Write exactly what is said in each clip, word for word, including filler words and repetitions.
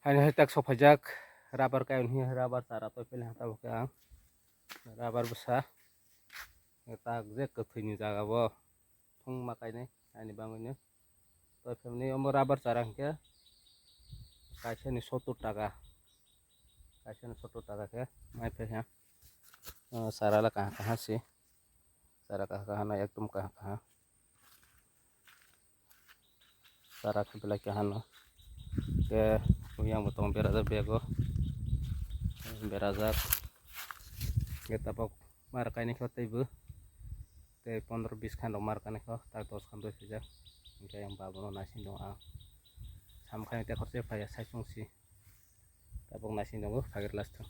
Haino hai tak sokphaijak rubber kaiyung hiya rubber chara toi pele hata bo khe ang rubber bwsa tak je kwthwini jaga bo thwngma kainai ani bangwino toi phaimani omo rubber chara hinkhe kaisani sottor taka kaisani sottor taka khe mai phaiha chara la kaha kaha se chara kaha kaha no ekdom kaha kaha. Chara khe belai kaham no. Khe yang bo tong berajak bego. Berajak. Khe tabok mar kainai khe teibo. Tei pondro bis khan rok mar kainai kho. Tak dos khan doi phaijak. Hinkhe yang babono naising tongo ang. Sam khainai tei khoroksa phaiya sai chwng si. Tabok naising tongo phagir last o.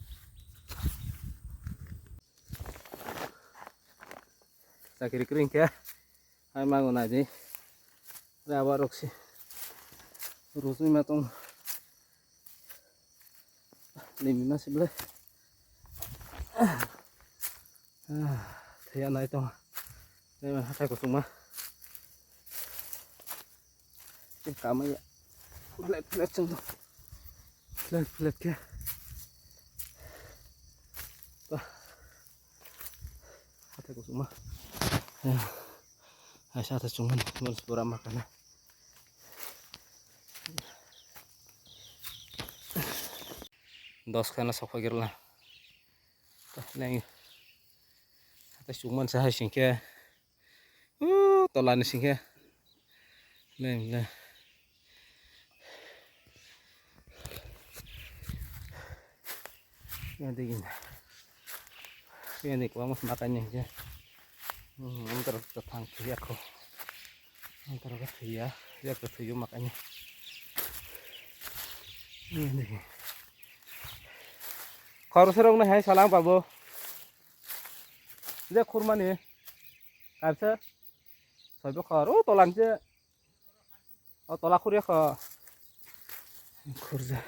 Chakri kring khe hai mango naidi. Rubber rok se rujui ma tong limi ma se ble. Thaya nai tong hatai kuchuk ma. Kamai ya. Flat flat chwng tong. Flat flat khe. Hatai kuchuk ma. Hai sa hatai chwng mani. Mani pura ma kana. Dos khana sokha girla. Nai. Hatai chwng man sa hai singkhe. Uh, tola ni singkhe. Lem le. Ya digin. Ya ni kwbangma makai ni hingke. Hmm, amtara ta thang ya ko. Amtara ka ya, ya ka thuyu makai ni. Ya digin. Khoroksa rok no hai salang babu. Je khurmani. Kaisa. Soibo khor. O tola ni se. O tola khurya kho. Khurja.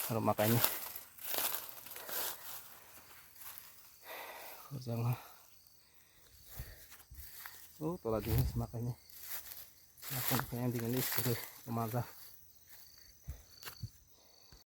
Aro makai ni. Khurja ma. O tola di makai ni. Makai ni kaya di ni suri maja.